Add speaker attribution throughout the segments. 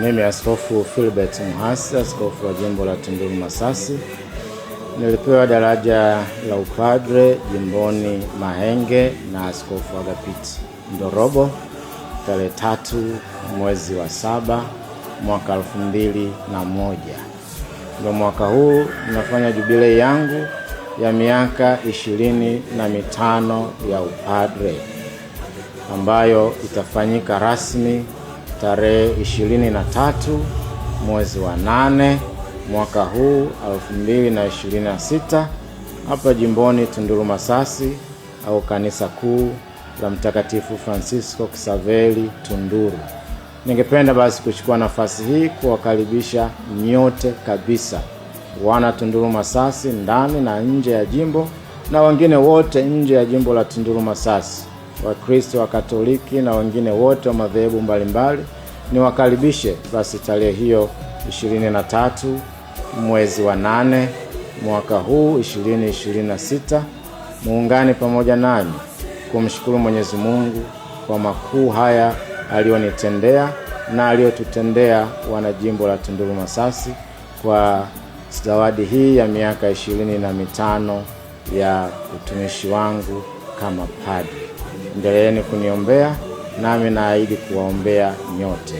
Speaker 1: Mimi Askofu Philbert Muhasi, askofu wa jimbo la Tunduru Masasi, nilipewa daraja la upadre jimboni Mahenge na Askofu Agapiti Ndorobo tarehe 3 mwezi wa 7 mwaka 2001. Ndio mwaka huu nafanya jubilei yangu ya miaka 25 ya upadre ambayo itafanyika rasmi tarehe 23 mwezi wa 8 mwaka huu 2026 hapa jimboni Tunduru Masasi au kanisa kuu la Mtakatifu Francisco Xaveri Tunduru. Ningependa basi kuchukua nafasi hii kuwakaribisha nyote kabisa, wana Tunduru Masasi ndani na nje ya jimbo na wengine wote nje ya jimbo la Tunduru Masasi, Wakristo wa Katoliki na wengine wote wa madhehebu mbalimbali, niwakaribishe basi tarehe hiyo 23 mwezi wa 8 mwaka huu 2026, muungane pamoja nami kumshukuru Mwenyezi Mungu kwa makuu haya aliyonitendea na aliyotutendea wana jimbo la Tunduru Masasi kwa zawadi hii ya miaka 25 ya utumishi wangu kama padre. Endeleeni kuniombea nami naahidi kuwaombea nyote.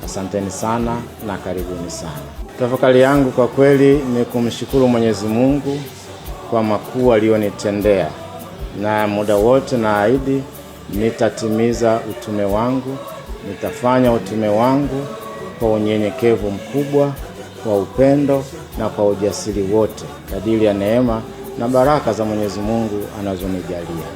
Speaker 1: Asanteni sana na karibuni sana. Tafakari yangu kwa kweli ni kumshukuru Mwenyezi Mungu kwa makuu aliyonitendea, na muda wote naahidi nitatimiza utume wangu, nitafanya utume wangu kwa unyenyekevu mkubwa, kwa upendo na kwa ujasiri wote, kadiri ya neema na baraka za Mwenyezi Mungu anazonijalia.